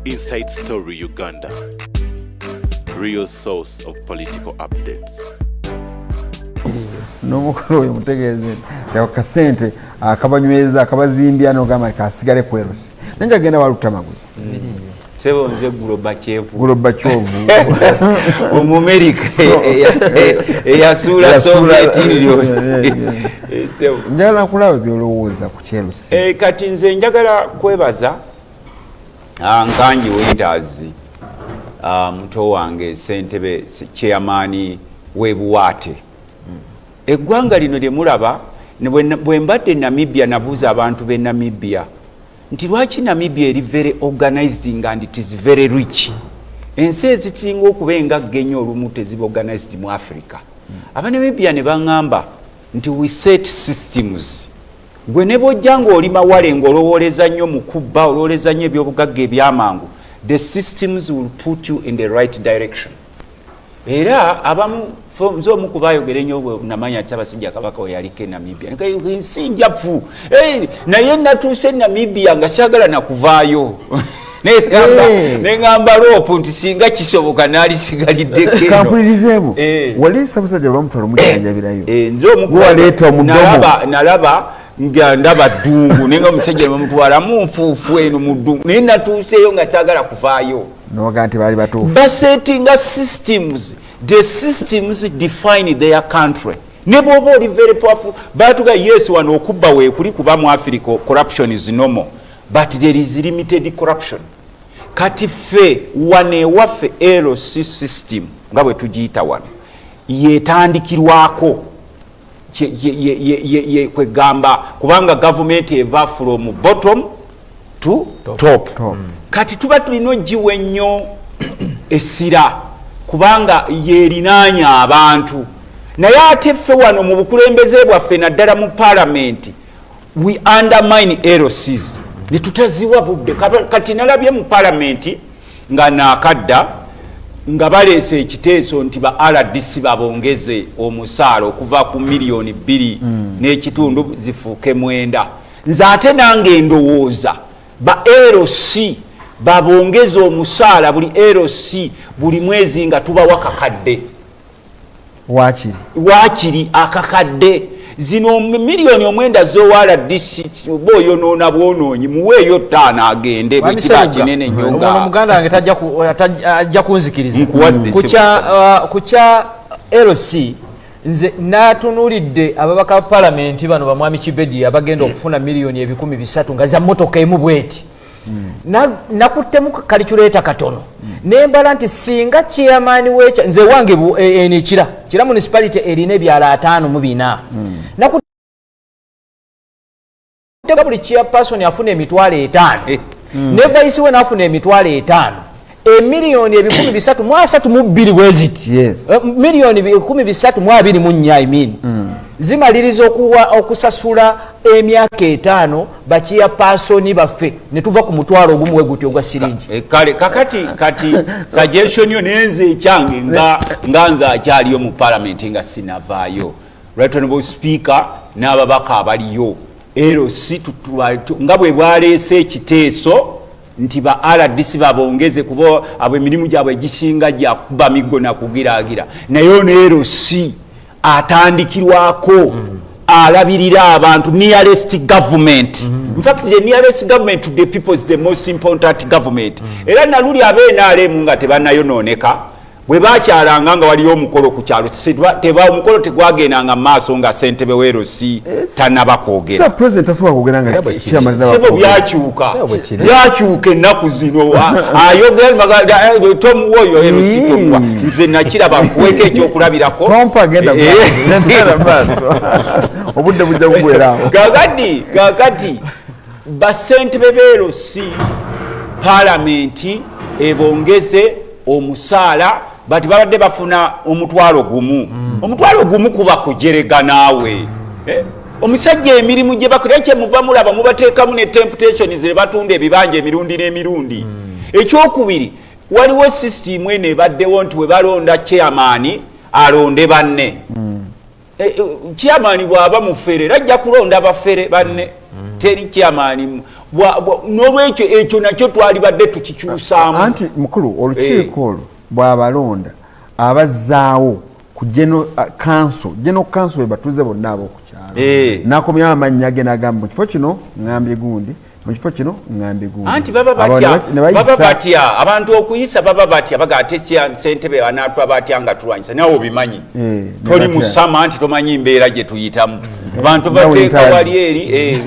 Inside Story Uganda, real source of political updates. N'omukulu oyo mutegeeze kasente akabanyweza, akabazimbya, nogamba kasigale ku LC. Naye njagenda walutamaguzi. Sebo, nze Gorbachev. Gorbachev. Omumerika eyasuula Soviet Union. Njagala kulaba byolowooza ku kya LC. Kati nze njagala kwebaza Nkangi Winters, muto wange, sentebe, chairman w'ebuwaate. Eggwanga lino lye mulaba, bwe mbadde Namibia, nabuuza abantu b'e Namibia nti lwaki Namibia eri very organized and it is very rich? Ensi ezisinga okuba engagga ennyo olumu teziba organized mu Africa. Abanamibia ne baŋŋamba nti we set systems. Gwe ne bwojja ng'oli mawale, ng'olowooleza nnyo mu kubba, olowooleza nnyo ebyobugagga ebyamangu, the systems will put you in the right direction. Era abamu, nze omu ku bayogera ennyo bwe namanya nti Ssaabasajja Kabaka we yaliko e Namibia, ensi njafu. Naye natuuse e Namibia nga syagala nakuvaayo. Neŋŋamba loopu nti singa kisoboka naalisuggaliddeko eno. Kampulirizeemu. Wali Ssaabasajja bamutwala omujjanjabirayo. Nze omu ku Gwaleeta omudomo. Nalaba nga ndaba ddungu, naye nga omusajja bamutwala mu nfuufu eno mu ddungu, naye natuuseeyo nga kyagala kuvaayo. Noga nti baali batuufu. Basettinga systems. The systems define their country. Ne bwoba oli very powerful, batuga yes, wano okubba weekuli, kuba mu Africa corruption is normal, but there is limited corruption. Kati ffe wano ewaffe LC system nga bwe tugiyita wano yetandikirwako kwegamba, kubanga gavumenti eva from bottom to top. Top. Kati tuba tulina ogiwa ennyo essira kubanga yerinaanya abantu. Naye ate ffe wano mu bukulembeze bwaffe, naddala mu palamenti, we undermine LCs ne tutaziwa budde. Kati nalabye mu palamenti nga naakadda nga baleese ekiteeso nti ba RDC babongeze omusaala okuva ku miliyoni 2 n'ekitundu zifuuke 9. Nze ate nange ndowooza ba LC babongeze omusaala, buli LC buli mwezi nga tubawa kakadde. Wakiri. Waakiri akakadde. Zino miliyoni 9 z'owa RDC oba oyonoona bwonoonyi, muweeyo 5 agende bwe kiba kinene nnyo. Ono nga muganda wange tajja ajja kunzikiriza. Nkuwadde. Ku kya LC, nze natunuulidde ababaka ba palamenti bano, bamwami Kibedi, abagenda okufuna miliyoni 300 nga za motoka emu bweti. Nakuttemu calculator katono nembala nti singa chairman wekya, nze wange eno ekira Kira municipality erina ebyalo 54, nakutte buli chairperson afuna 50,000 ne vice we nafuna 50,000, emiliyoni 332 bwe ziti. Miliyoni 324, I mean, zimaliriza okuwa okusasula emyaka 5 ba chairperson baffe, ne tuva ku 10,000 we gutyo ogwa siringi. Kale kakati kati suggestion yo, nenze ekyange nga nze akyaliyo mu palamenti nga sinavaayo, Right Honorable Speaker n'ababaka abaliyo, LC nga bwe bwaleese ekiteeso nti ba RDC babongeze, kuba abo emirimu gyabwe egisinga gyakuba miggo nakugiraagira, naye ono LC atandikirwako alabirira abantu, nearest government. In fact, the nearest government to the people is the most important government. Era naluli ab'NRM nga tebannayononeka, bwe bakyalanga nga waliyo omukolo ku kyalo, omukolo tegwagendanga mu maaso nga ssentebe w'e LC tanaba kwogera. Sa president tasobola kwogera nga Era bwe kiri. chairman tanaba Sebo, kwogera. byakyuka. Sebo, bwe kiri. Byakyuka ennaku zino. Ayogera tomuwoyo LC, tomuwa. Nze nakiraba, nkuweeko ekyokulabirako. Tompa, genda genda maaso, obudde bujja kugwerawo. Kakati basentebe b'e LC, palamenti ebongeze omusaala. Bati babadde bafuna 10,000. 10,000 kuba kujerega naawe. Omusajja emirimu gye bakola, kyemuva mulaba mubateekamu ne temptations ne batunda ebibanja emirundi n'emirundi. Ekyokubiri, waliwo sisitimu eno ebaddewo nti we balonda chairman alonde banne. Chairman bw'aba mufere era ajja kulonda bafere banne. Teri chairman N'olwekyo ekyo nakyo twalibadde tukikyusaamu. Anti mukulu, olukiiko olwo bw'abalonda abazzaawo ku general council, general council batuze bonna ab'okukyalo, nakomyawo amannya ge n'agamba mu kifo kino ŋŋambye gundi, mu kifo kino ŋŋambye gundi. Anti baba batya, baba batya abantu okuyisa, baba batya baga ate ssentebe anaatwa batya nga tulwanyisa. Nawe obimanyi, toli musama nti tomanyi mbeera gye tuyitamu. Abantu bateeka wali eri,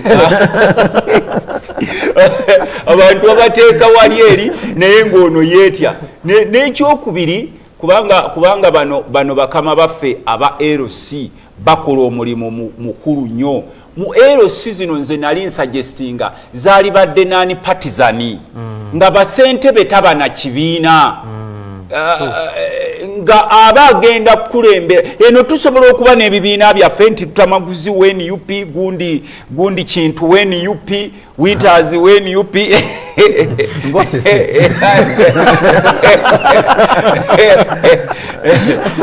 abantu babateeka wali eri, naye ng'ono yeetya. N'ekyokubiri, kubanga bano bakama baffe aba LC bakola omulimu mukulu nnyo mu LC zino. Nze nali nsuggestinga zaali badde non partisan, nga basentebe taba na kibiina, nga aba agenda kukulembera eno. Tusobola okuba n'ebibiina byaffe nti Tutamaguzi we NUP, gundi gundi kintu we NUP, Winters we NUP. Ngosese.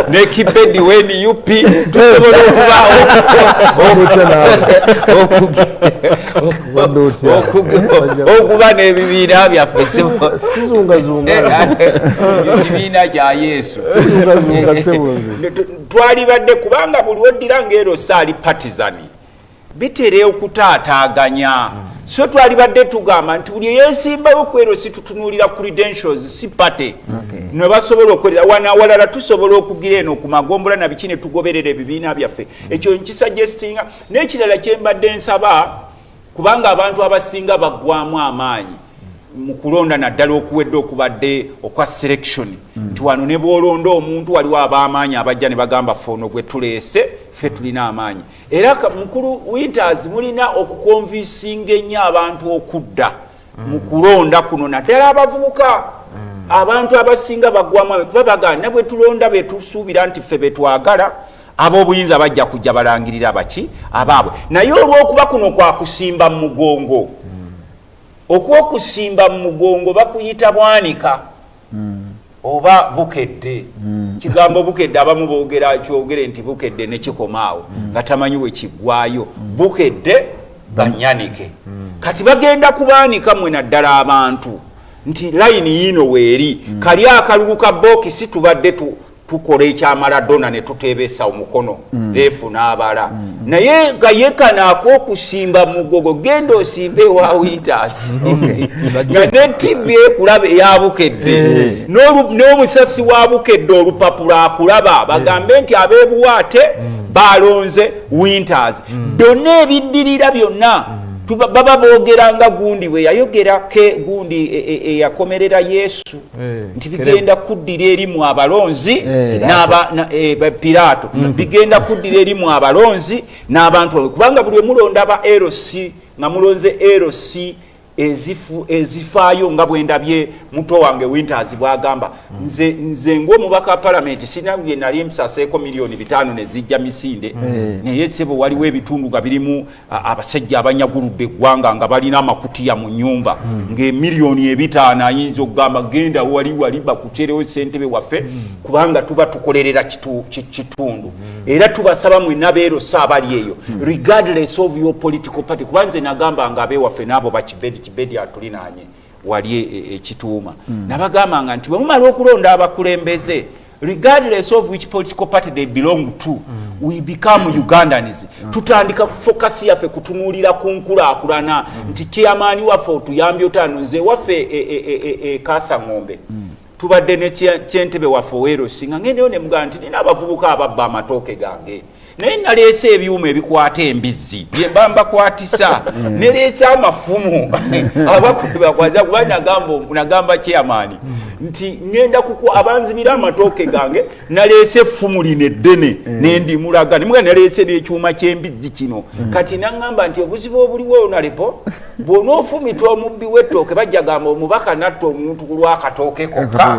Ne Kibedi we NUP, tusobola okubaawo okuba n'ebibiina byaffe. Sizungazunga. Ekibiina kya Yesu. Sizungazunga sebunze. Twalibadde, kubanga buli oddira nga LC ali partisan, bitera okutaataaganya. So twalibadde tugamba nti buli eyesimbawo ku LC tutunuulira credentials, si party, ne basobola okwerera. Wano awalala tusobola okugira eno ku magombola na biki ne tugoberera ebibiina byaffe. Ekyo nkisuggestinga. N'ekirala kyembadde nsaba, kubanga abantu abasinga baggwamu amaanyi mu kulonda, naddala okuwedde okubadde okwa selection, nti wano ne bwolonda omuntu waliwo ab'amaanyi abajja ne bagamba ffe ono gwe tuleese, ffe tulina amaanyi. Era mukulu Winters, mulina okuconvincinga ennyo abantu okudda mu kulonda kuno, naddala abavubuka. Abantu abasinga baggwamu kuba bagamba ne bwe tulonda betusuubira nti ffe betwagala, ab'obuyinza bajja kujja balangirira baki abaabwe. Naye olw'okuba kuno kwakusimba mu mugongo, okwokusimba mu mugongo bakuyita bwanika oba bukedde. Kigambo bukedde, abamu boogera kyogere nti bukedde nekikomaawo nga tamanyi we kiggwayo. Bukedde banyanike, kati bagenda kubaanika mmwe, naddala abantu nti layini yiino weeri. Kali akalulu ka bookisi tubadde tukola ekyamaradona ne tuteebesa omukono refu n'abala, naye gaye kano ak'okusimba mugogo, genda osimbe ewa Winters nga ne TV ekulaba eyabukedde, n'omusasi wa Bukedde olupapula akulaba, bagambe nti abeebuwaate balonze Winters. Byonna ebiddirira byonna baba boogera nga gundi bwe yayogera ke gundi eyakomerera Yesu, nti bigenda kuddira erimu abalonzi Piraato, bigenda kuddira erimu abalonzi n'abantu baabwe, kubanga buli omulonda ba LC nga mulonze LC ezifaayo nga bwendabye muto wange Winters bwagamba. Nze ng'omubaka wa palamenti sirina bye nali msaseeko 5 miliyoni ne zijja misinde, naye sebo waliwo ebitundu nga birimu abasajja abanyaguludde eggwanga nga balina amakutiya mu nyumba, ng'emiliyoni 5 ayinza okugamba genda wali wali bakuterewo ssentebe waffe, kubanga tuba tukolerera kitundu. Era tubasaba mwenna ba LC abali eyo, regardless of your political party, kuba nze nagamba nga abewaffe n'abo bakibedi kibedi atulinaanye wali ekituuma, nabagambanga nti bwe mumala okulonda abakulembeze, regardless of which political party they belong to, we become Ugandans. Tutandika focus yaffe kutunuulira ku nkulaakulana, nti chairman waffe otuyambye otaano. Nze waffe e Kasaŋŋombe tubadde ne kyentebe waffe owa LC, nga ngendeyo ne mugamba nti nina abavubuka ababba amatooke gange, naye naleese ebyuma ebikwata embizzi byemba mbakwatisa, nereese amafumu abakubakwata, kuba nagamba chairman nti ngenda kuku abanzibira amatooke gange, naleese effumu lino eddene nendimulaga, nemuga naleese n'ekyuma ky'embizzi kino. Kati naŋŋamba nti obuzibu obuliwo nalepo bw'onoofumita omubbi w'ettooke bajja gamba omubaka natta omuntu ku lw'akatooke kokka,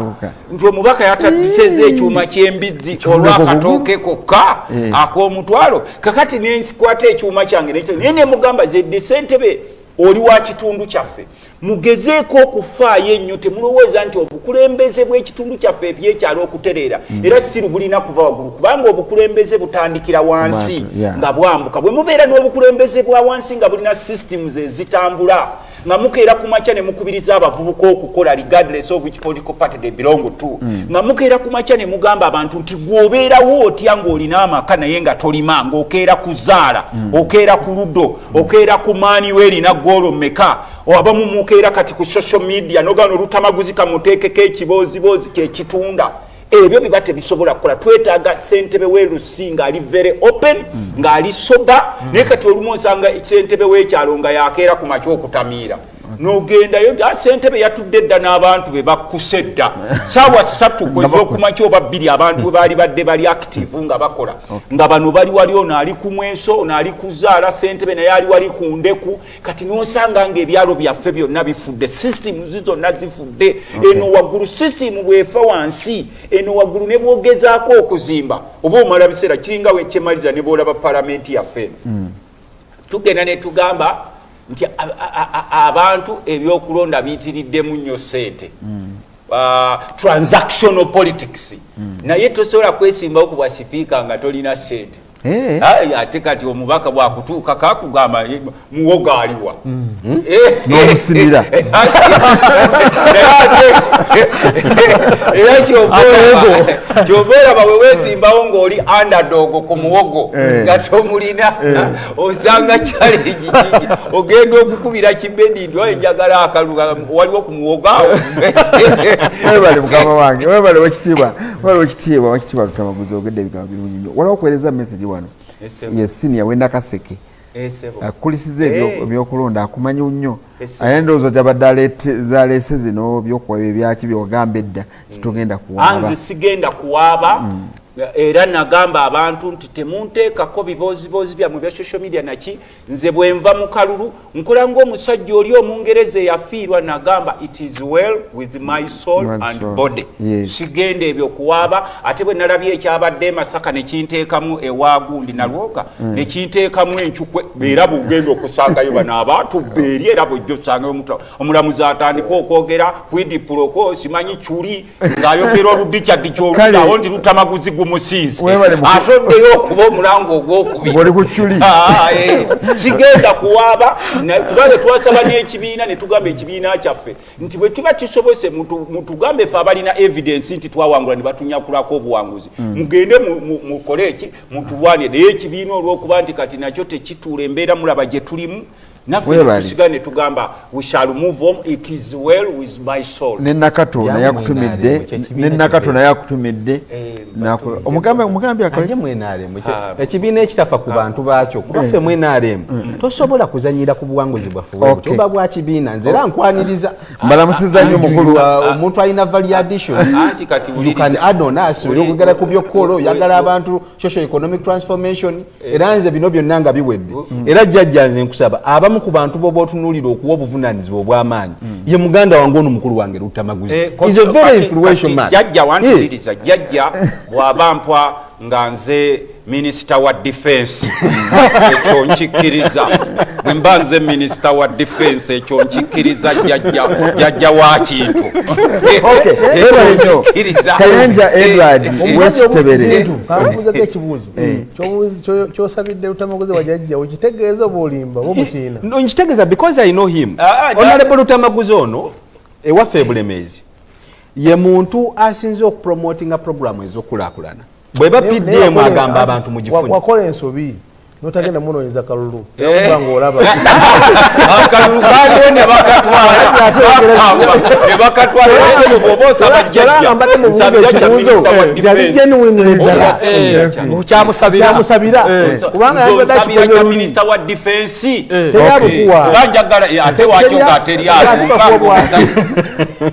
nti omubaka yataseze ekyuma ky'embizzi olw'akatooke kokka ak'omutwalo. Kakati nenkwata ekyuma kyange naye nemugamba zedde ssentebe oli wa kitundu kyaffe, mugezeeko okufaayo ennyo, temulowooza nti obukulembeze bw'ekitundu kyaffe ebyekyalo okutereera era siru bulina kuva waggulu, kubanga obukulembeze butandikira wansi nga bwambuka. Bwe mubeera n'obukulembeze bwa wansi nga bulina systems ezitambula. Nga mukeera ku makya ne mukubiriza abavubuka okukola regardless of which political party they belong to. Nga mukeera ku makya ne mugamba abantu nti gwobeerawo otya ng'olina amaka naye nga tolima, ng'okeera kuzaala, okeera ku ludo, okeera ku maani weerina goolo mmeka. Abamu mukeera kati ku social media nogano olutamaguzi kamuteekeko ekibooziboozi kyekitunda. Ebyo biba tebisobola kukola. Twetaaga ssentebe w'erusi ng'ali very open, ng'ali sober. Naye kati olumu osanga ssentebe w'ekyalo nga yakeera ku makya okutamiira, n'ogendayo, ssentebe yatudde dda n'abantu be bakkuse dda 3:00 kwez'okumakya oba 2, abantu bwe baali badde bali active nga bakola, nga bano bali wali, ono ali ku mweso, ono ali kuzaala, ssentebe naye ali wali ku ndeku. Kati n'osanga ng'ebyalo byaffe byonna bifudde, systems zonna zifudde. Eno waggulu system bw'efa wansi, eno waggulu ne bwogezaako okuzimba oba omala biseera. Kiringa wekyemaliza ne bwolaba palamenti yaffe eno, tugenda ne tugamba nti abantu ebyokulonda biyitiriddemu nnyo ssente, transactional politics. Naye tosobola kwesimbawo ku bwa sipiika nga tolina ssente. Ate kati omubaka bwakutuuka kakugamba, "Muwogo aliwa?" N'omusimira. Naye ate era kyova olaba bwe weesimbawo ng'oli underdog ku muwogo nga tomulina, osanga challenge kiki ogenda okukubira kibedi nti oye njagala akalulu, waliwo ku muwogo awo. Webale mukama wange, webale wekitiibwa, webale wekitiibwa, wekitiibwa Lutamaguzi, ogedde ebigambo birungi nnyo. Waliwo okuweereza message wano, ye senior w'enakaseke akulisiza ebyokulonda, akumanyi nnyo. Aye ndowooza gyabadde zaleese zino byokuwaba ebyaki byogamba edda titogenda kuwaaba. Anze sigenda kuwaaba. Era nagamba abantu nti temunteekako bibooziboozi byammwe bya social media naki. Nze bwenva mu kalulu nkola ng'omusajja oli Omungereza eyafiirwa, nagamba, "It is well with my soul My and soul. body." Sigenda ebyo kuwaaba. Ate bwe nalabye ekyabadde e Masaka nekinteekamu ewagundi nalwoka nekinteekamu encukwe, era bugenda okusangayo bano abantu beeri, era bwejja osangayo omulamuzi atandika okwogera quid pro quo, simanyi kyuli ng'ayogera oludikyadikya oluddawo nti Lutamaguzi gumusinze, Webale ate oddeyo okuba omulango ogwokubiri. Ng'oli ku kyuli. Ah, sigenda kuwaaba kubanga twasaba n'ekibiina ne tugamba ekibiina kyaffe nti bwe tuba kisobose mutugambe ffe abalina evidence nti twawangula ne batunyakulako obuwanguzi, mugende mukole eki mutulwane. Naye ekibiina olw'okuba nti kati nakyo tekituula, embeera mulaba gye tulimu naffe, Webale. tusigale ne tugamba we shall move on, it is well with my soul. Ne Nakato naye Yamu akutumidde. NRM, kyekibiina Ne Nakato kivee. naye akutumidde. Omugambe, omugambe akole. Ate mu NRM ekibiina ekitafa ku bantu baakyo, kuba ffe mu NRM tosobola kuzanyira ku buwanguzi bwaffe bwe buba bwa kibiina. Nze era nkwaniriza. Mbalamusiza nnyo mukulu. Omuntu alina value addition, Anti kati you can add on us. Oyogera ku byokkola, oyagala abantu social economic transformation. Era nze bino byonna nga biwedde, era jjajja nze nkusaba abamu ku bantu boba otunuulira okuwa obuvunaanyizibwa obw'amaanyi ye muganda wange ono, mukulu wange Lutamaguzi is a very influential man. Jjajja wantuliriza, jjajja bw'aba mpwa nga nze minisita wa defense, ekyo nkikkiriza. Bwe mba nze minisita wa defense, ekyo nkikkiriza jjajja, jjajja wa kintu. Okay, webale nnyo. Nkikkiriza. Kayanja Edward wekitebere. Kambuuzeko ekibuuzo. Kyosabidde Lutamaguzi wa jjajja okitegeeza oba olimba oba omukiina? No, nkitegeeza because I know him. Honorable Lutamaguzi ono ewaffe e Bulemeezi ye muntu asinze okupromotinga programu ez'okulaakulana. Bweba PDM agamba abantu mugifune. Wakola ensobi notagenda munoonyeza kalulu kuba ngaolaba. Akalulu kaaliwo ne bakatwala, ne bakatwala. Bw'oba osaba jjajja, Mbadde mubuuza nsabira kya ekibuuzo, minisita wa yali defense. genuine ddala? Kyamusabira. Kyamusabira kubanga Nze yabadde nsabira akikoze kya luli. minisita wa defense. Teryabukuwa. Kuba njagala ate wakyo nga teri atuuka.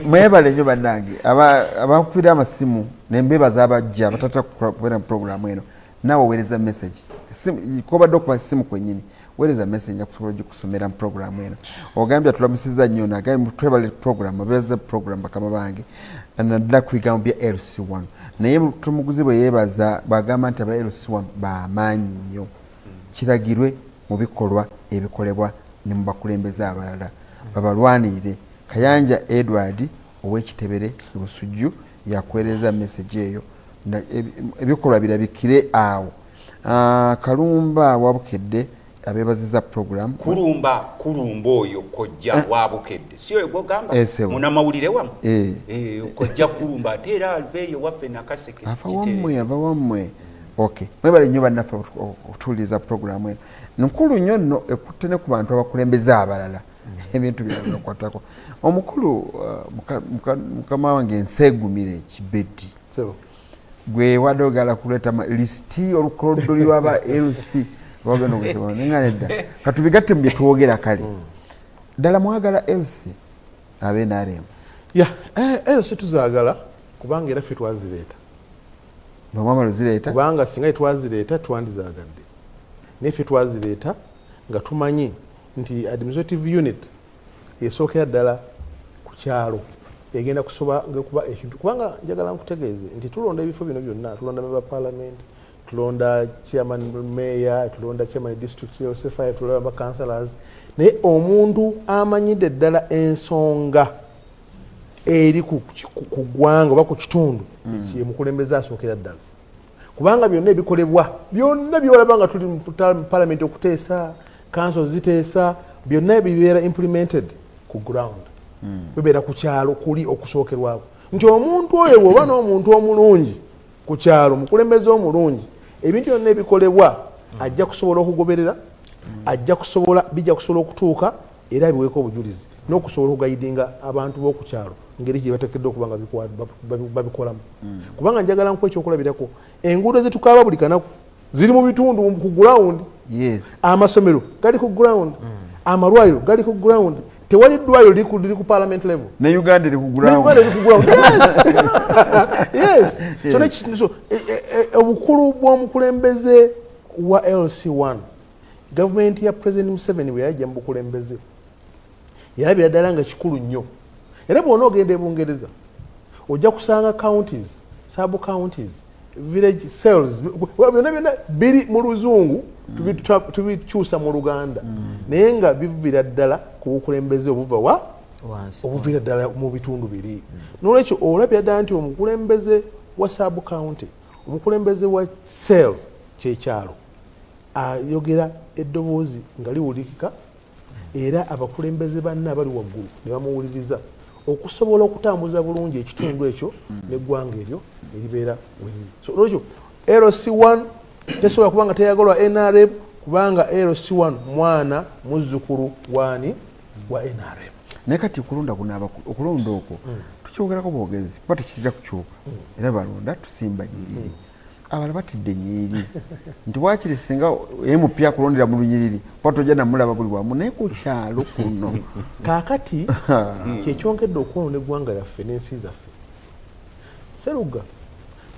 Mwebale nnyo bannange abakubira amasimu nembebaza, abajja abatata kubeera mu programu eno. Naawe oweereza message, kobadde okuba simu kwennyini, weereza message, nja kusobola ogikusomera mu programu eno. Ogambye atulamusiza nnyo, nagambye twebale programu, abeeza programu bakama bange, naddala ku bigambo bya LC1. Naye Tumuguzi bwe yeebaza bwagamba nti aba LC1 bamaanyi nnyo, kiragirwe mu bikolwa ebikolebwa ne mu bakulembeze abalala babalwanirire. Kayanja Edward ow'Ekitebere e Busujju yakuweereza message eyo. Ebikolwa birabikire awo. Kalumba Wabukedde. Abebaziza program. Kulumba kulumba oyo kojja wa Bukedde, si oyo gwogamba munamawulire wamu kojja Kulumba, ate era aveeyo waffe Nakaseke. Ava wammwe, ava wammwe. Okay, mwebale nnyo bannaffe okutuwuliriza programu eno nkulu nnyo nno, ekutte ne ku bantu abakulembeze abalala, ebintu byakwatako. Omukulu mukama wange Ensegumire Kibedi, gwe wadde ogala kuleeta lisiti olukolodoli lwaba LC wagenda okusoma nenga nedda, katubigatte mu bye twogera. Kale ddala mwagala LC abe NRM? Ya, LC tuzaagala kubanga era ffe twazireeta. Bwemwamala ozireeta? Kubanga singa twazireeta twandizaagadde, naye ffe twazireeta nga tumanyi nti administrative unit esookera ddala ku kyalo egenda kusoba kuba ekintu. Kubanga njagala nkutegeeze nti tulonda ebifo bino byonna, tulonda member parliament, tulonda chairman, mayor, tulonda chairman district LC5, tulonda ba councillors, naye omuntu amanyidde ddala ensonga eri ku ggwanga oba ku kitundu mukulembeze asookera ddala, kubanga byonna ebikolebwa, byonna byolaba nga tuli mu parliament okuteesa, council ziteesa, byonna bibeera implemented ku ground, bibeera ku kyalo kuli okusookerwako. Nti omuntu oyo bw'oba n'omuntu omulungi ku kyalo, mukulembeze omulungi, ebintu byonna ebikolebwa ajja kusobola okugoberera, ajja kusobola, bijja kusobola okutuuka era biweeko obujulizi n'okusobola okuguidinga abantu b'oku kyalo ngeri gye bateekeddwa okuba nga babikolamu. Kubanga njagala nkuwa ekyokulabirako, enguudo zetukaaba buli kanaku ziri mu bitundu ku ground, amasomero gali ku ground, amalwaliro gali ku ground, tewali ddwaliro liri ku parliament level. Ne Uganda eri ku ground. Uganda eri ku ground, yes. So obukulu bw'omukulembeze wa LC1, gavumenti ya President Museveni bwe yajja mu bukulembeze yalabira ddala nga kikulu nnyo. Era bw'ona ogenda e Bungereza ojja kusanga counties, sub counties, village cells, byonna byonna biri mu Luzungu, tubikyusa mu Luganda, naye nga bivira ddala ku bukulembeze obuva wa obuvira ddala mu bitundu biri. Nolwekyo olabira ddala nti omukulembeze wa sub county, omukulembeze wa cell, kyekyalo, ayogera eddoboozi nga liwulikika era abakulembeze banne abali waggulu ne bamuwuliriza okusobola okutambuza bulungi ekitundu ekyo neggwanga eryo eribeera weriri. So olwekyo LC1 tesobola kuba nga teyagalwa NRM, kubanga LC1 mwana muzzukulu wani wa NRM. Naye kati okulonda kunaaba, okulonda okwo tukyogerako bwogezi kuba tekitera kukyuka, era balonda tusimba nyiriri, abalala batidde ennyiriri nti wakiri singa MP akulondera mu lunyiriri kuba tojja namulaba buli wamu, naye ku kyalo kuno. Kaakati kyekyongedde okwonoona eggwanga lyaffe n'ensi zaffe. Seruga,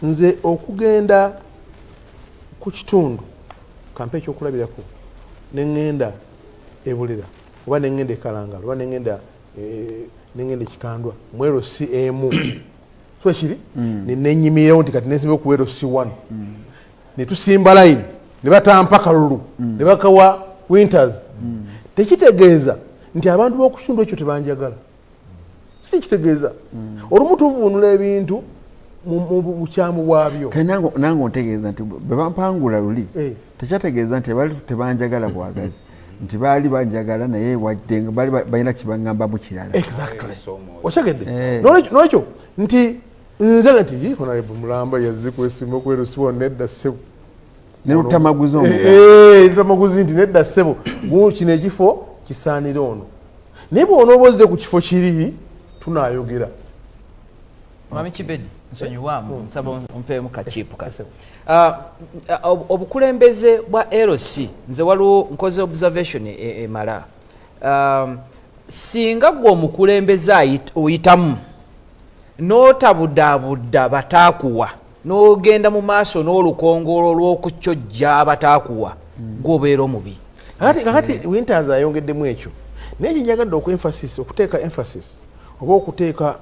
nze okugenda ku kitundu, kampe ekyokulabirako, neŋŋenda Ebulira oba neŋŋenda Ekalangala oba neŋŋenda Ekikandwa mu LC emu, so kiri nenyimirawo nti kati nesimba ku LC1, netusimba line ne batampa kalulu ne bakawa Winters, tekitegeeza nti abantu b'oku kitundu ekyo tebanjagala. Si kitegeeza. Olumu tuvuunula ebintu mu bukyamu bwabyo. Kale nange ontegeeza nti bwe bampangula luli tekyategeeza nti baali tebanjagala bwagazi, nti baali banjagala, naye wadde nga baali balina kyebaŋŋambamu kirala. Exactly, otegedde? Nolwekyo nti nze nti, "Ii, Honorable Mulamba yazze kwesimba ku LC1." Nedda ssebo. Ne Lutamaguzi omuga. Lutamaguzi nti nedda ssebo, kino ekifo kisaanira ono, naye bw'onooba ozze ku kifo kiri tunaayogera. Mwami Kibedi, nsonyiwaamu, nsaba ompeemu kakiipu ka obukulembeze bwa LC. Nze waliwo nkoze observation emala. Singa gwe omukulembeze oyitamu n'otabudabudda bataakuwa n'ogenda mu maaso n'olukongolo lw'okukyojja abataakuwa, gwobeera omubi. Kakati Winters ayongeddemu ekyo, naye kyenjagadde okuemphasis, okuteeka emphasis oba okuteeka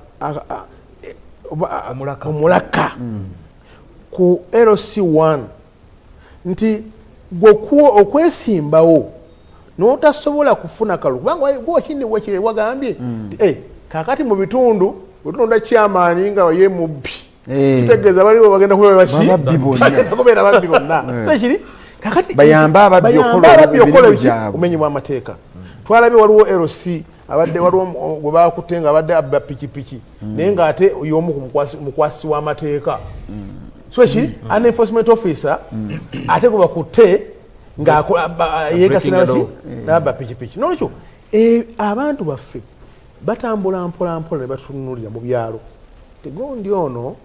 Omulaka. Omulaka ku LC1 nti gwe okwesimbawo n'otasobola kufuna kalulu, kubanga gwokindi wagambye nti, "Eh, kakati mu bitundu wetulonda chairman nga ye mubbi, kitegeeza baliwo bagenda kubeera baki?" Babbi bonna. Bagenda kubeera babbi bonna. Tekiri. Bayambe ababbi okukola obumenyi bw'amateeka. Twalabye waliwo LC abadde waliwo gwe bakutte nga abadde abba pikipiki, naye ng'ate y'omu ku mukwasi w'amateeka. So ki an enforcement officer ate gwe bakutte nga yeegase nabaki n'abba pikipiki. Nolwekyo abantu baffe batambula mpola mpola ne batunuulira mu byalo, tegundi ono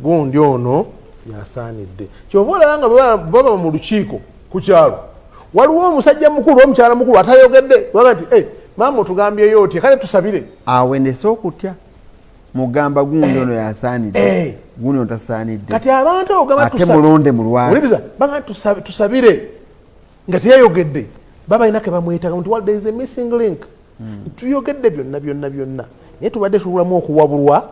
gundi ono yasaanidde. Kyova olaba nga baba mu lukiiko ku kyalo, waliwo omusajja mukulu, omukyala mukulu atayogedde, baga nti maama otugambyeyo otya, kale tusabire. Awendese okutya mugamba gundi ono yasaanidde, gundi ono tasaanidde. Kati abantu ogamba ate mulonde mulwali baga tusabire nga teyayogedde, baba alina ke bamwetaaga nti there is a missing link. Tuyogedde byonna byonna byonna, naye tubadde tubulamu okuwabulwa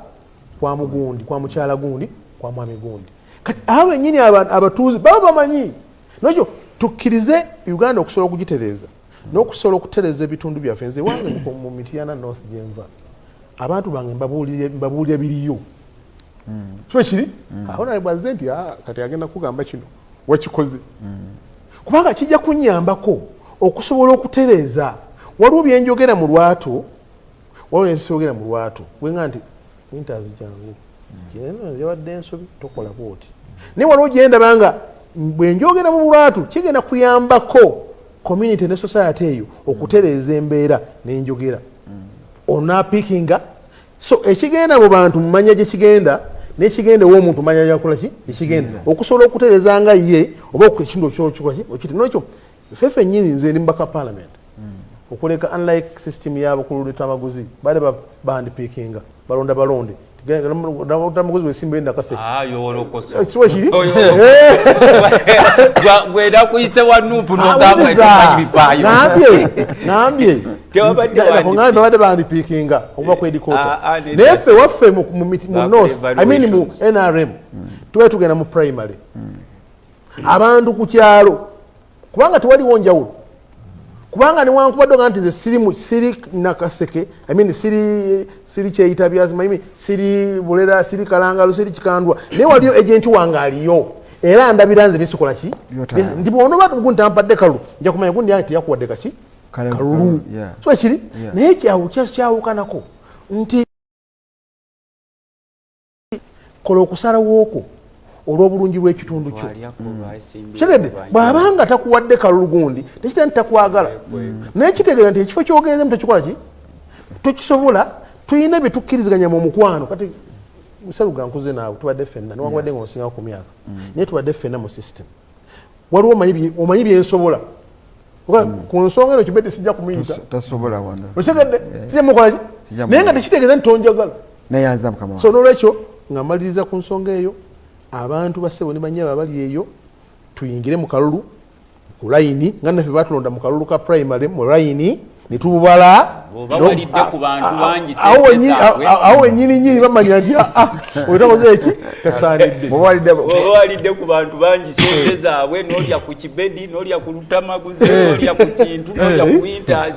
kwa mugundi, kwa mukyala gundi, kwa mwami gundi. Kati abo bennyini abatuuze baba bamanyi. Nokyo tukkirize Uganda okusobola okugitereeza n'okusobola okutereeza ebitundu byaffe. Nze wange mu Mityana North gyenva, abantu bange mbabuulira biriyo. Kiba kiri awo naye bwazze nti kati agenda kugamba kino wakikoze, kubanga kijja kunyambako okusobola okutereeza. Waliwo byenjogera mu lwatu, waliwo nensogera mu lwatu bwenga nti Winters jangu yabadde ensobi tokola bwoti, naye waliwo gyendaba nga bwenjogera mu lwatu kigenda kuyambako community ne society eyo okutereeza embeera nenjogera onapikinga. So ekigenda mu bantu mumanya gye kigenda nekigenda ew'omuntu manya gyakola ki ekigenda okusobola okutereeza nga ye oba ekintu okikola ki okiti. Nolwekyo ffe ffennyini nze ndi mubaka parliament okuleka unlike system y'abakulu lutamaguzi bali bandipikinga balonda balonde lutamaguzi wesimba endakase kiwa kiri gwera kuyite wa nupu nogamba etomanyi bifaayo. Nambye nambye babadde bandipikinga okuva ku edikota, naye ffe waffe mu North, I mean mu NRM tubaye tugenda mu primary abantu ku kyalo, kubanga tewaliwo njawulo, kubanga newankubadde nga nti nze siri Nakaseke, I mean siri Kyeyita byazima, I mean siri Bulera, siri Kalangalo, siri Kikandwa, naye waliyo agenti wange aliyo era ndabira nze bisikola ki nti bw'onoba gundi tampadde kalulu nja kumanya gundi yange teyakuwadde kaki kalulu. So ekiri naye kyawukanako nti kola okusalawo okwo olw'obulungi bw'ekitundu kyo. Kitegedde bw'abanga takuwadde kalulu gundi tekitegeeza nti takwagala, naye kitegeeza nti ekifo ky'ogenzemu tokikola ki tokisobola. Tulina bye tukkiriziganya mu mukwano. Kati Musaluga nkuze naawe tubadde ffenna newankubadde nga onsingawo ku myaka, naye tubadde ffenna mu system. Waliwo omanyi byensobola ku nsonga eno Kibedi sijja kumuyita okitegedde, sijja mukola ki, naye nga tekitegeeza nti tonjagala. So n'olwekyo nga mmaliriza ku nsonga eyo, abantu bassebo ne bannyabo abali eyo tuyingire mu kalulu ku layini nga naffe batulonda mu kalulu ka primary mu layini ne tububala. Awo wennyini nnyini bamanya nti oyo takoze eki tasaanidde. Oba walidde ku bantu bangi sente zaabwe, n'olya ku Kibedi, n'olya ku Lutamaguzi, n'olya ku Kintu, n'olya ku Winters,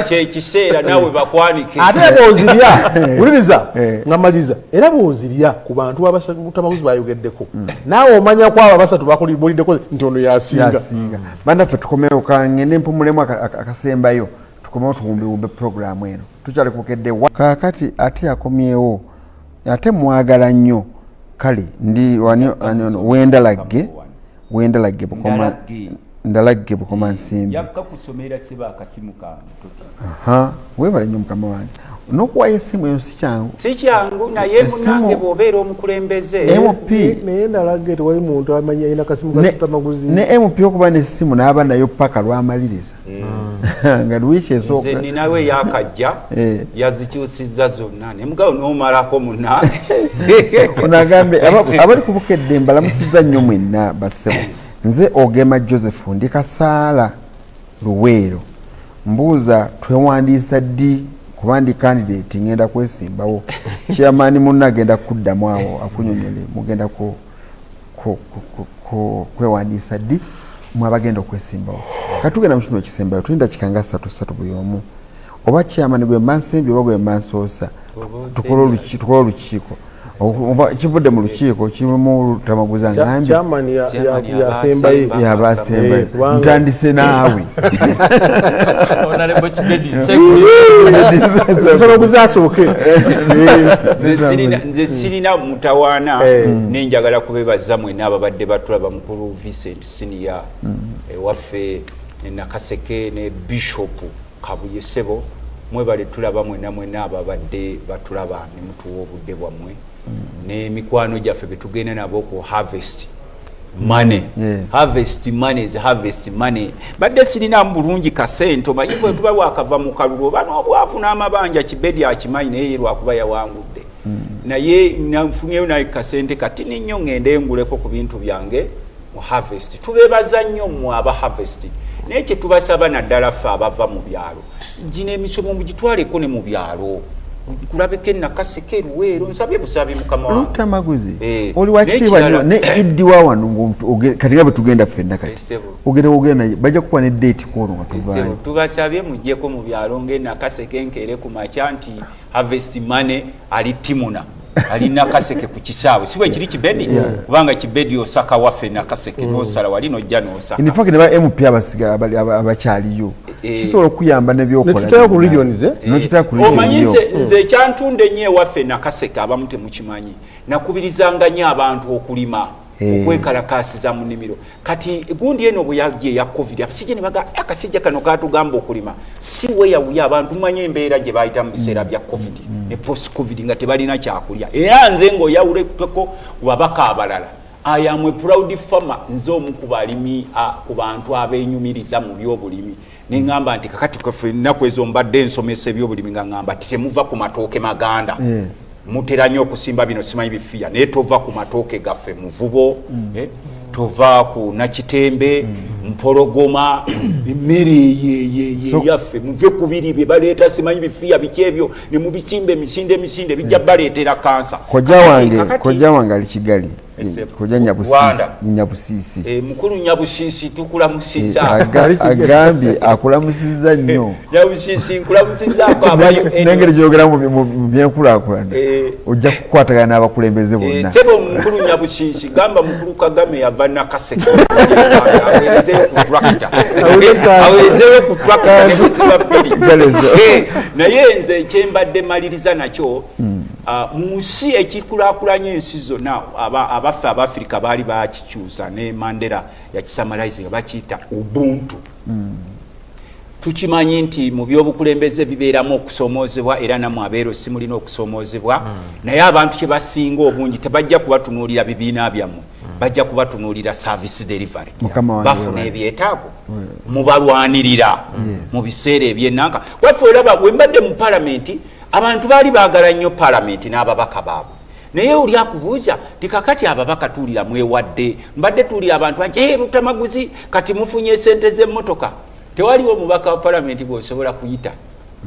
kyekiseera naawe bakwanike. Ate bw'ozirya wuliriza nga maliriza, era bw'ozirya ku bantu Lutamaguzi bayogeddeko, naawe omanya ku abo abasatu bakuliddeko nti ono yasinga. Bannaffe tukomewo, kangende mpumulemu akasembayo, tukomewo tuwumbewumbe puroguramu eno. Tukyali kubukedde kaakati ate yakomyewo ate mwagala nnyo. Kale ndi wendalagge wendalagge bukoma ndalagge bukoma nsimbi webale nnyo mukama wange n'okuwayo essimu eyo si kyangu, si kyangu, naye munange bw'obeera omukulembeze MP naye ndalagge tewali muntu amanyi alina kasimu kasitamaguzi ne MP okuba n'essimu n'aba nayo paka lwamaliriza nga lwiki esooka. Nze ninawe yakajja yazikyusizza zonna ne mugabo n'omalako munange. Onagambe abali kubukedde mbalamusizza nnyo mwenna bassebo. Nze Ogema Joseph ndi Kasaala Luweero, mbuuza twewandiisa ddi kuba ndi candidate ngenda kwesimbawo. Chairman munna agenda kuddamu awo akunyonyole mugenda kwewandiisa ddi mwabagenda okwesimbawo. Katugenda mu kitundu ekisembayo, tulinda kikanga 3 buli omu, oba chairman gwe mba nsembye oba gwe mba nsoosa, tukole olukiiko. Kivudde mu lukiiko kirimu Lutamaguzi ngambye chairman yasembayo yabasembayo ntandise naawe Honorable Kibedi. Lutamaguzi asooke. Nze sirina mutawaana, nenjagala kubebaza mwenna ababadde batulaba, mukulu Vincent Senior ewaffe Nakaseke ne Bishop Kabuye Sebo, mwebale tulaba mwenna mwenna ababadde batulaba ne mutuwa obudde bwammwe n'emikwano gyaffe betugenda nabo ku Harvest Money. Harvest Money is Harvest Money. Badde sirina bulungi kasente, omanyi bwe tuba wakava mu kalulu oba n'obwavu n'amabanja. Kibedi akimanyi, naye lwakuba yawangudde, naye nafunyeyo naye kasente katini nnyo, ŋŋende nguleko ku bintu byange mu Harvest. Tubeebaza nnyo mmwe aba Harvest, naye kye tubasaba naddala ffe abava mu byalo, gino emisomo mugitwaleko ne mu byalo, kulabeko enakaseke, eruweero. Nsabye busabi mukama wange. Lutamaguzi, oli wakitiibwa nnyo ne iddiwa wano kati nga bwe tugenda ffenna kati ogenda ogenda bajja kukuwa ne date kwolwo nga tuvaayo. Tubasabye muggyeko mu byalo ng'enakaseke, nkeere ku makya nti Harvest Money ali Timuna, ali Nakaseke ku kisaawe, si bwe kiri Kibedi? Kubanga Kibedi osaka waffe Nakaseke, nosala wali nojja nosaka. In fact ne ba MP abasiga abakyaliyo kisobola okuyamba nebyokola. Netutayo ku regions, eh? Nokitayo ku region. Omanyi nze ekyantunda ennyo ewaffe Nakaseke, abamu temukimanyi, nakubirizanga nnyo abantu okulima, okwekalakasiza mu nnimiro. Kati gundi eno bwe yajja eya COVID, abasajja ne baga akasajja kano katugamba okulima si weyawuya. Abantu manye embeera gye bayita mu biseera bya COVID ne post COVID nga tebalina kyakulya. Era nze ng'oyawuleko ku babaka abalala, I am a proud farmer. Nze omu ku balimi, ku bantu abenyumiriza mu byobulimi. Neŋŋamba nti kakati kaffe ennaku ezo mbadde nsomesa ebyobulimi, nga ŋŋamba ti temuva ku matooke maganda. Mutera nnyo okusimba bino simanyi bifiya, naye tova ku matooke gaffe muvubo, tova ku nakitembe, mpologoma, emmere eyo yaffe. Muve ku biri bye baleeta simanyi bifiya biki ebyo ne mubisimba emisinde emisinde, bijja baleetera kansa. Kojja wange, kojja wange ali Kigali, kojja Nyabusiisi. Mukulu Nyabusiisi, tukulamusizza. Agambye akulamusizza nnyo. Nyabusiisi, nkulamusizaako abayo. Nengeri gyogera mu byenkulaakulana, ojja kukwatagana n'abakulembeze bonna. Sebo mukulu Nyabusiisi, gamba mukulu Kagame yava Nakaseke, aweerezeyo ku tractor, aweerezeyo ku tractor ne buziba bbiri. Naye nze kyembadde maliriza nakyo, mu nsi ekikulaakulanya ensi zonna, abaffe abafirika baali bakikyusa ne Mandela yakisummarize nga bakiyita ubuntu. Tukimanyi nti mu byobukulembeze bibeeramu okusomoozebwa, era nammwe abeero si mulina okusomoozebwa, naye abantu kye basinga obungi tebajja kubatunuulira bibiina byammwe, bajja kubatunuulira service delivery. Bafuna ebyetaago, mubalwanirira mu biseera ebyenanka. Waffe olaba bwe mbadde mu palamenti, abantu baali baagala nnyo palamenti n'ababaka baabwe, naye oli akubuuza ti kakati ababaka tuwulira mwewadde, mbadde tuwulira abantu bangi, hey, Lutamaguzi, kati mufunye sente z'emmotoka. Tewaliwo omubaka wa palamenti bw'osobola kuyita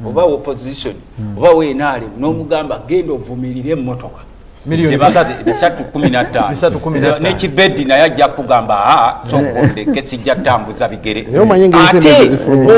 oba opposition oba wenaalem n'omugamba genda ovumirire emmotoka 315, nekibedi naye ajja kugamba aa kyokondeke sijja tambuza bigere. Ate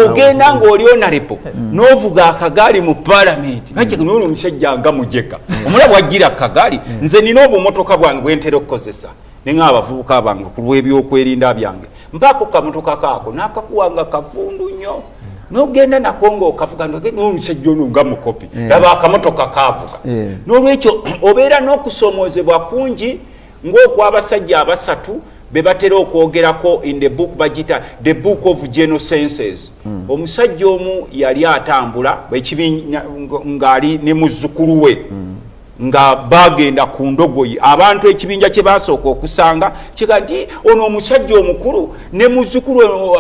ogenda ng'oli honorable n'ovuga akagaali mu palamenti, noli omusajja nga mujega omulaba wajjira akagaali. Nze nina obumotoka bwange bwentera okukozesa, nenga abavubuka bange ku lw'ebyokwerinda byange, mpaako kamotoka kaako n'akakuwanga kavundu nnyo nogenda nako ngaokavuga n'omusajja ono nga mukopi, laba akamotoka kavuga. N'olwekyo obeera n'okusomoozebwa kungi ng'okwabasajja abasatu be batera okwogerako in the book bagita The Book of General Senses. Omusajja omu yali atambula ng'ali ne muzzukulu we nga bagenda ku ndogoyi. Abantu ekibinja kye basooka okusanga kiga nti ono omusajja omukulu ne muzzukulu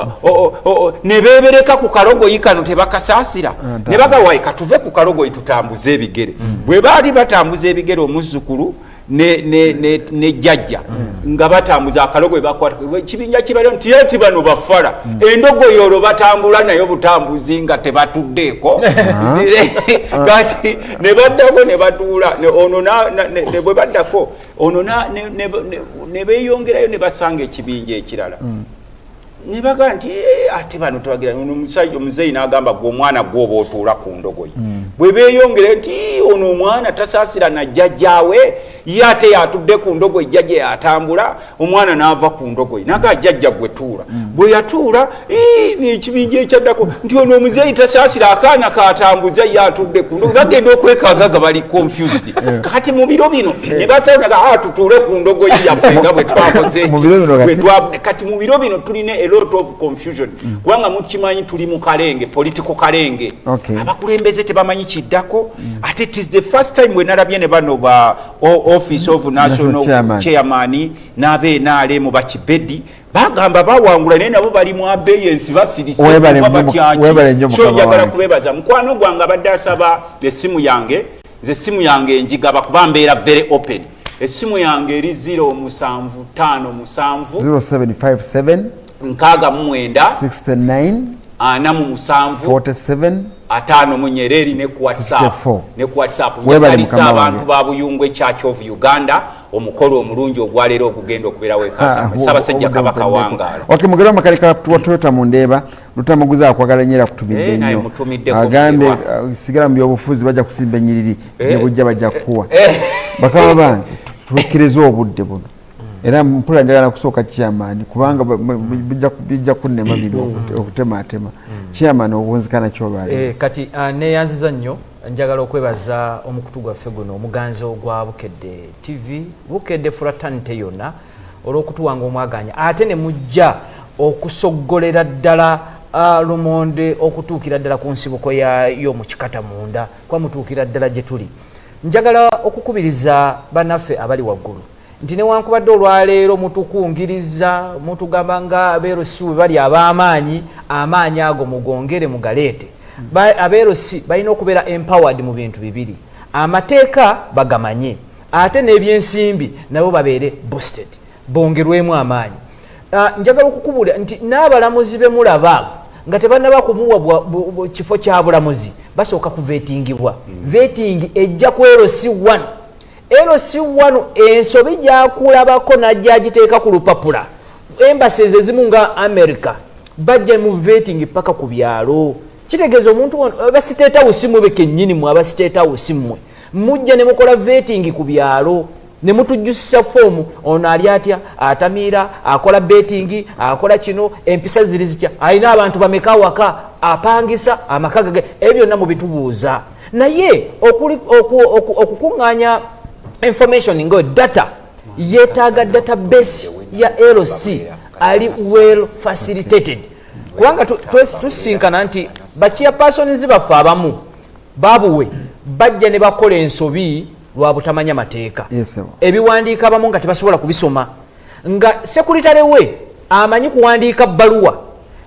ne beebereka ku kalogoyi kano tebakasaasira, ne bagawayi katuve ku kalogoyi tutambuze ebigere. Bwe baali batambuza ebigere, omuzzukulu ne jjajja nga batambuza akalogoyi, bakwata ekibinja kibaliwo nti eti bano bafala, endogoyi olwo batambula nayo butambuzi nga tebatuddeeko. Kati ne baddako ne batuula ono bwe baddako ono ne beeyongerayo ne basanga ekibinja ekirala ne bagaa nti ate bano tebagira. Ono omusajja omuzeeyi n'agamba gwe omwana gwe oba otuula ku ndogoyi. Bwe beeyongera nti ono omwana tasaasira na jjajjaawe. Ye ate yatudde ku ndogoyi, jjajja yatambula, omwana n'ava ku ndogoyi naga, "Jjajja gwe tuula." Bwe yatuula, ekibinja ekyaddako nti ono omuzeeyi tasaasira akaana katambuza, ye atudde ku ndogoyi. Bagenda okwekaaga nga bali confused. Kati mu biro bino ne basalaga, "Ah, tutuule ku ndogoyi yaffe nga bwe twakoze Mu biro bino eki." kati- Kati mu biro bino tulina a lot of confusion, kubanga mukimanyi tuli mu kalenge, political kalenge. Abakulembeze tebamanyi kiddako. Ate it is the first time we nalabye ne bano ba office of national National chairman. Chairman n'abe NRM bakibedi bagamba bawangula, naye nabo bali mu abeyance, basirise. Webale Oba nnyo batyaki. webale nnyo So mukama njagala wange. kubebaza. Mukwano gwange abadde asaba essimu yange, nze essimu yange njigaba kuba mbeera very open. Essimu yange eri 0757 0757 69 69 47 47 54. Era eri ne ku WhatsApp. 54. Ne ku WhatsApp. Webale Njagaliza mukama abantu wange. ba Buyungwe Church of Uganda omukolo omulungi ogwaleero ogugenda okubeerawo e Kasama. Ssaabasajja Kabaka wangaala. Ok, mugere wamakalika wa Toyota mundeeba, Lutamaguzi akwagala nnyo era akutumidde Eh, naye nnyo. mutumiddeko. Agambe Mugerwa. sigala mu byobufuzi, bajja kusimba ennyiriri Eh. gyebujja, bajja kukuwa. Eh. Bakama bange, tukkirize obudde buno, era mpula njagala kusooka chairman, kubanga bijja kunnema bino okutematema. Chairman, obunzikana kyolwaleero. Kati neyanziza nnyo. Njagala okwebaza omukutu gwaffe guno omuganzi ogwa Bukedde TV, Bukedde fraternity yonna, olw'okutuwanga omwaganya ate ne mujja okusoggolera ddala lumonde okutuukira ddala ku nsibuko yayo mu kikata munda, kuba mutuukira ddala gye tuli. Njagala okukubiriza bannaffe abali waggulu nti newankubadde olwaleero mutukungiriza, mutugamba nga aba LC bwe bali ab'amaanyi, amaanyi ago mugongere mugaleete. Aba LC balina okubeera empowered mu bintu bibiri: amateeka bagamanye, ate n'ebyensimbi nabo babeere boosted, bongerwemu amaanyi. Njagala okukubuulira nti n'abalamuzi be mulaba nga tebannaba kumuwa kifo kya bulamuzi, basooka kuvetingibwa. Vetting ejja ku LC1. LC1 ensobi gyakulabako najja agiteeka ku lupapula. Embassies ezimu nga America bajja mu vetting paka ku byalo. Kitegeeza omuntu aba State House, mwe bekennyini, mwe aba State House, mmwe mujja ne mukola vetting ku byalo ne mutujjusa foomu, ono ali atya, atamiira, akola betting, akola kino, empisa ziri zitya, alina abantu bameka waka, apangisa amaka gage, ebyo byonna mubitubuuza. Naye okukuŋŋaanya information nga data, yeetaaga database ya LC ali well facilitated, kubanga tusinkana nti ba chairpersons baffe abamu babuwe bajja ne bakola ensobi lwa butamanya mateeka. Yes, sir. Ebiwandiiko abamu nga tebasobola kubisoma, nga sekuritale we amanyi kuwandiika bbaluwa,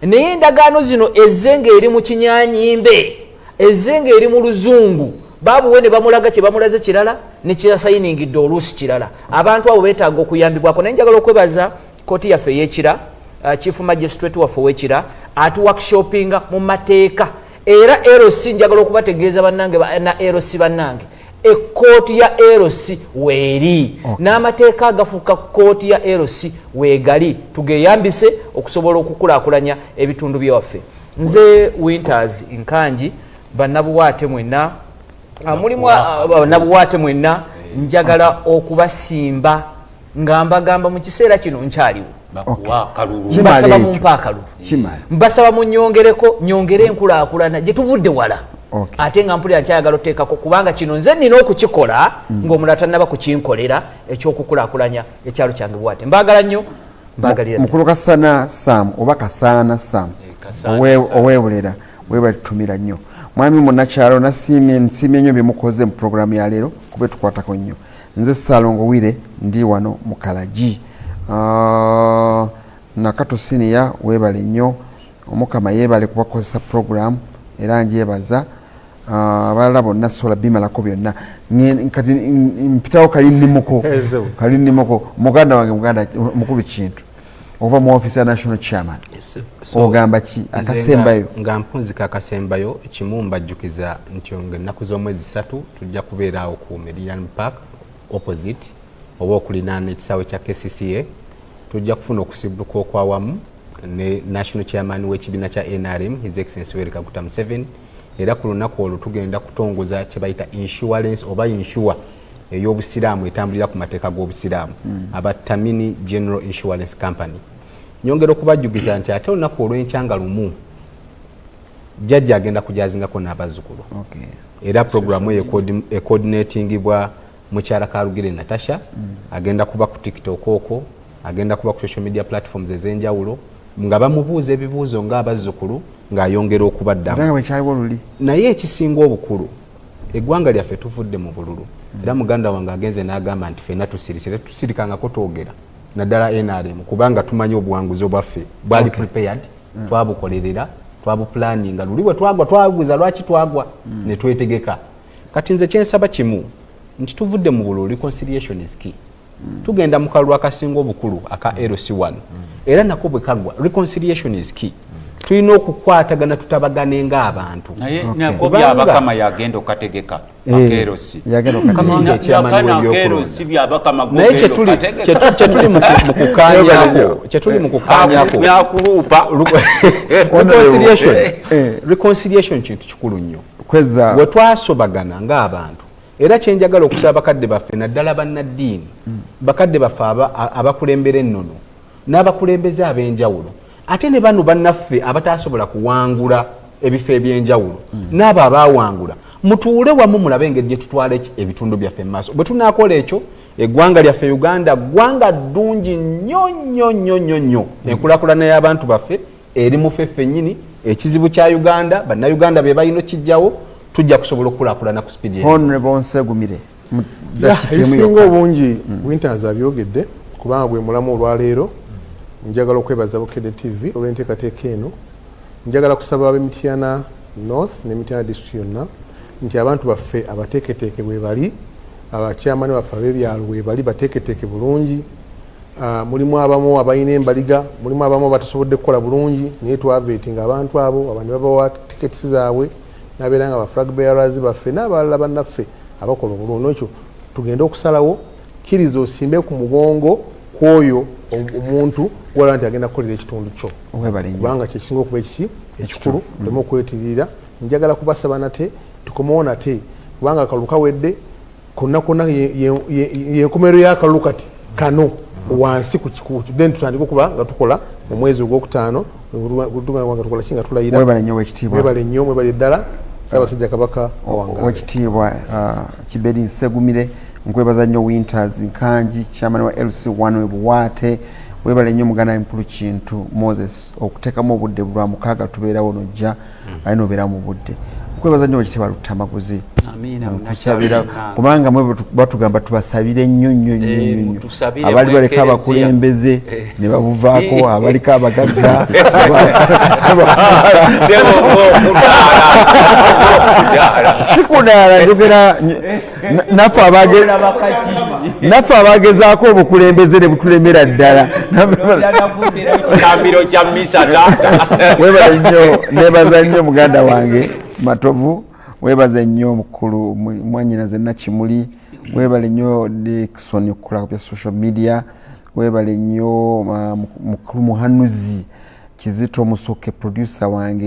naye endagaano zino ezze ng'eri mu kinyanyimbe, ezze ng'eri mu luzungu, babuwe ne bamulaga kye bamulaze kirala nekirasayiningidde oluusi kirala. Abantu abo beetaaga okuyambibwako. Naye njagala okwebaza kooti yaffe ey'ekira, chief magistrate waffe ow'ekira atu workshopinga mu mateeka. Era LC njagala okubategeeza bannange na LC bannange, ekkooti ya LC weeri n'amateeka agafuuka kkooti ya LC weegali, tugeyambise okusobola okukulaakulanya ebitundu byewaffe. Nze Winters Nkangi, bannabuwaate mwenna, mulimu bannabuwaate mwenna, njagala okubasimba nga mbagamba mu kiseera kino nkyaliwo. Bakuwa akalulu. Kimala. Mbasaba Ekyo. mumpe akalulu. Kimala. Mbasaba munyongereko, nyongere enkulaakulana gye tuvudde wala. Ate nga mpulira nkyayagala oteekako, kubanga kino nze nina okukikola ng'omulala tannaba kukinkolera, ekyokukulaakulanya ekyalo kyange. Bwate mbaagala nnyo, mbaagalira ddala. Mukulu Kasana Sam oba Kasaana Sam. Kasaana Sam. Owebulera, webatutumira nnyo. Mwami munakyalo, nasiimye, nsiimye nnyo byemukoze mu puroguramu ya leero, kuba etukwatako nnyo. Nze Salongo Wire, ndi wano mu Kalagi. Nakato Siniya, webale nnyo, Omukama yeebale kubakozesa puroguramu, era njebaza. Abalala bonna sobola bimalako byonna. Kati mpitawo kalinnimuko. Ezebu. Kalinnimuko muganda wange, muganda mukulu Kintu, okuva mu office ya national chairman. Ogamba ki Nze akasembayo? Nga mpunzika akasembayo kimu, mbajjukiza nti nga ennaku z'omwezi 3 tujja kubeera awo ku Meridian Park opposite oba okulinaana ekisaawe kya KCCA. Tujja kufuna okusibuka okwawamu ne national chairman w'ekibiina kya NRM, His Excellency Yoweri Kaguta Museveni. Era ku lunaku olwo tugenda kutongoza kye bayita insurance oba insure. ey'obusiraamu etambulira ku mateeka g'obusiraamu, aba Tamini General Insurance Company. Nyongera okubajjukiza nti ate olunaku olw'enkya nga lumu, jjajja agenda kujazingako n'abazzukulu. Era programu eyo ecoordinatingibwa mukyala Karugire Natasha. Agenda kuba ku TikTok okwo, agenda kuba ku social media platforms ez'enjawulo nga bamubuuza ebibuuzo ng'abazzukulu, ng'ayongera okubaddamu. Ate nga bwekyaliwo luli. Naye ekisinga obukulu, eggwanga lyaffe tuvudde mu bululu, era muganda wange agenze n'agamba nti ffenna tusirise. Tetusirikangako, twogera naddala NRM, kubanga tumanyi obuwanguzi obwaffe bwali prepared, twabukolerera, twabupulaninga. Luli bwe twagwa twabuuza lwaki twagwa, ne twetegeka. Kati nze kyensaba kimu nti tuvudde mu bululu, reconciliation is key. Tugenda mu kalulu akasinga obukulu aka LC1, era nako bwe kagwa, reconciliation is key. Tulina okukwatagana, tutabagane ng'abantu. Naye nako Byabakama yagenda okategeka akeerosi. Yagenda okategeka. Wange chairman w'ebyokulonda. Akeerosi Byabakama. Naye kyetuli mu kukaanyako Byakuluupa. Reconciliation, reconciliation kintu kikulu nnyo. Kweza. We twasobagana ng'abantu, era kyenjagala okusaba bakadde baffe, naddala bannaddiini, bakadde baffe abakulembera ennono n'abakulembeze ab'enjawulo, ate ne bano bannaffe abatasobola kuwangula ebifo ebyenjawulo n'abo abawangula, mutuule wamu mulabe engeri gye tutwala ebitundu byaffe mu maaso. Bwe tunaakola ekyo, eggwanga lyaffe Uganda ggwanga ddungi nnyo nnyo nnyo nnyo nnyo. Enkulaakulana y'abantu baffe eri mu ffe ffennyini. Ekizibu kya Uganda, bannayuganda be balina okijjawo. Tujja kusobola okukulaakulana ku speed eno. Honorable Nsegumire, mu ddakiika emu Ebisinga yokka. obungi Winters abyogedde, kubanga gwe mulamu olwaleero. Njagala okwebaza Bukedde TV olw'enteekateeka eno. Njagala kusaba ab'Emityana North n'Emityana District yonna nti abantu baffe abateeketeeke bwe bali, abakyamani baffe ab'ebyalo bwe bali, bateeketeeke bulungi. Mulimu abamu abalina embaliga, mulimu abamu abatasobodde kukola bulungi, naye twavetinga abantu abo, abantu babawa tickets zaabwe nabeera nga ba flag bearers baffe n'abalala bannaffe abakola obulungi. Ekyo tugende okusalawo, kkiriza osimbe ku mugongo kwoyo omuntu gwolaba nti agenda kukolera ekitundu kyo. Webale nnyo. Kubanga kyekisinga okuba ekiki ekikulu, tuleme okwetirira. Njagala kubasaba nate tukomewo nate, kubanga akalulu kawedde konna konna, yenkomerero y'akalulu kati kano wansi then tutandike okuba nga tukola mu mwezi ogwokutaano nga tukola ki, nga tulayira. Webale nnyo, wekitiibwa. Mwebale nnyo, mwebale ddala. Ssaabasajja Kabaka awangaale. Wekitiibwa Kibedi Nsegumire, nkwebaza nnyo. Winters Nkangi, chairman wa LC1 Buwaate, webale nnyo. Muganda mukulu Kintu Moses, okuteekamu obudde lwa mukaaga tubeerawo nojja, aye nobeera mu budde. Nkwebaza nnyo, wekitiibwa Luttamaguzi. Amiina. Nkusabira, kubanga mwe batugamba tubasabire nnyo nnyo nnyo Eh, nnyo nnyo. Mutusabire. Abali baleka mu abakulembeze ne babuvaako, abaliko abagagga. Sebo, okudaala. Sikudaala, njogera naffe abagezaako obukulembeze ne butulemera ddala. Kambiro kya misa taata. Webale nnyo, nebaza nnyo muganda wange Matovu, webaze nnyo mukulu mwanyinaze Nakimuli, webale nnyo Dikson okukola bya social media, webale nnyo mukulu Muhanuzi Kizito Musoke, producer wange.